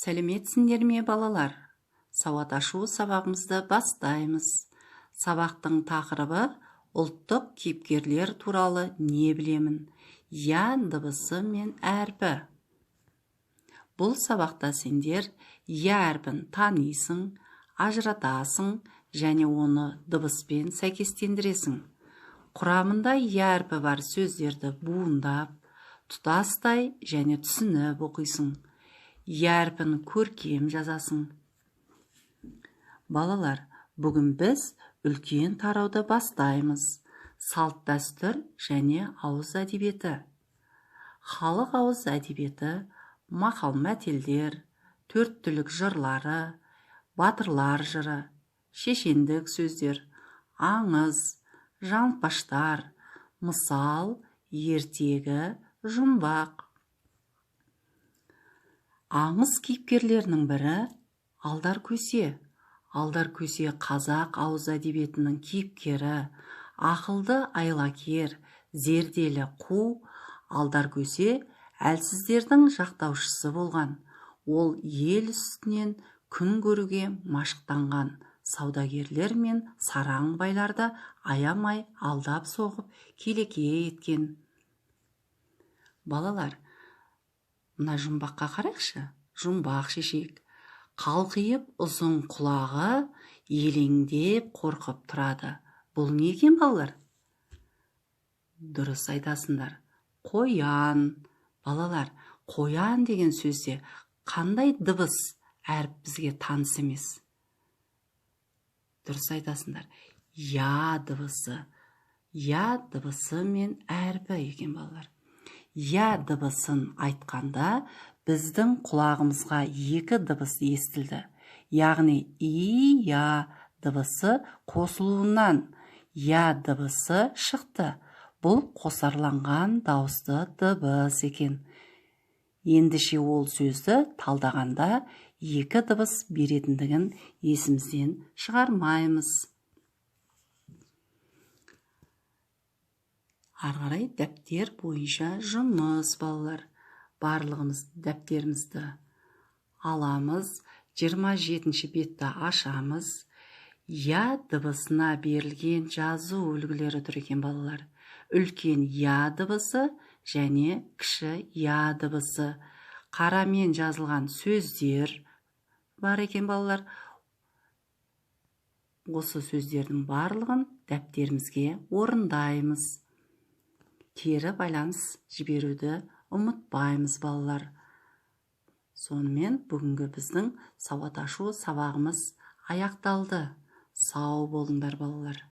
Сәлеметсіңдер ме, балалар? Сауат ашу сабағымызды бастаймыз. Сабақтың тақырыбы: ұлттық кейіпкерлер туралы не білемін? Я дыбысы мен әрпі. Бұл сабақта сендер я әрпін танисың, ажыратасың және оны дыбыспен сәйкестендіресің. Құрамында я әрпі бар сөздерді буындап, тұтастай және түсініп оқисың. Я әрпін көркем жазасың. Балалар, бүгін біз үлкен тарауды бастаймыз. Салт-дәстүр және ауыз әдебиеті. Халық ауыз әдебиеті: мақал-мәтелдер, төрт түлік жырлары, батырлар жыры, шешендік сөздер, аңыз, жаңылтпаштар, мысал, ертегі, жұмбақ. Аңыз кейіпкерлерінің бірі Алдар Көсе. Алдар Көсе қазақ ауыз әдебиетінің кейіпкері, ақылды айлакер, зерделі қу. Алдар Көсе әлсіздердің жақтаушысы болған. Ол ел үстінен күн көруге машықтанған саудагерлер мен сараң байларды аямай алдап соғып, келеке еткен. Балалар, мына жұмбаққа қарайықшы, жұмбақ шешейік. Қалқиып ұзын құлағы, елеңдеп қорқып тұрады. Бұл не екен, балалар? Дұрыс айтасыңдар, қоян. Балалар, қоян деген сөзде қандай дыбыс әріп бізге таныс емес? Дұрыс айтасыңдар, я дыбысы. Я дыбысы мен әрпі екен, балалар. Я дыбысын айтқанда, біздің құлағымызға екі дыбыс естілді, яғни и, я дыбысы қосылуынан я дыбысы шықты. Бұл қосарланған дауысты дыбыс екен. Ендеше, ол сөзді талдағанда екі дыбыс беретіндігін есімізден шығармаймыз. Ары қарай дәптер бойынша жұмыс, балалар. Барлығымыз дәптерімізді аламыз, 27 бетті ашамыз. Я дыбысына берілген жазу үлгілері тұр екен, балалар. Үлкен я дыбысы және кіші я дыбысы. Қарамен жазылған сөздер бар екен, балалар. Осы сөздердің барлығын дәптерімізге орындаймыз. Кері байланыс жіберуді ұмытпаймыз, балалар. Сонымен, бүгінгі біздің сауат ашу сабағымыз аяқталды. Сау болыңдар, балалар.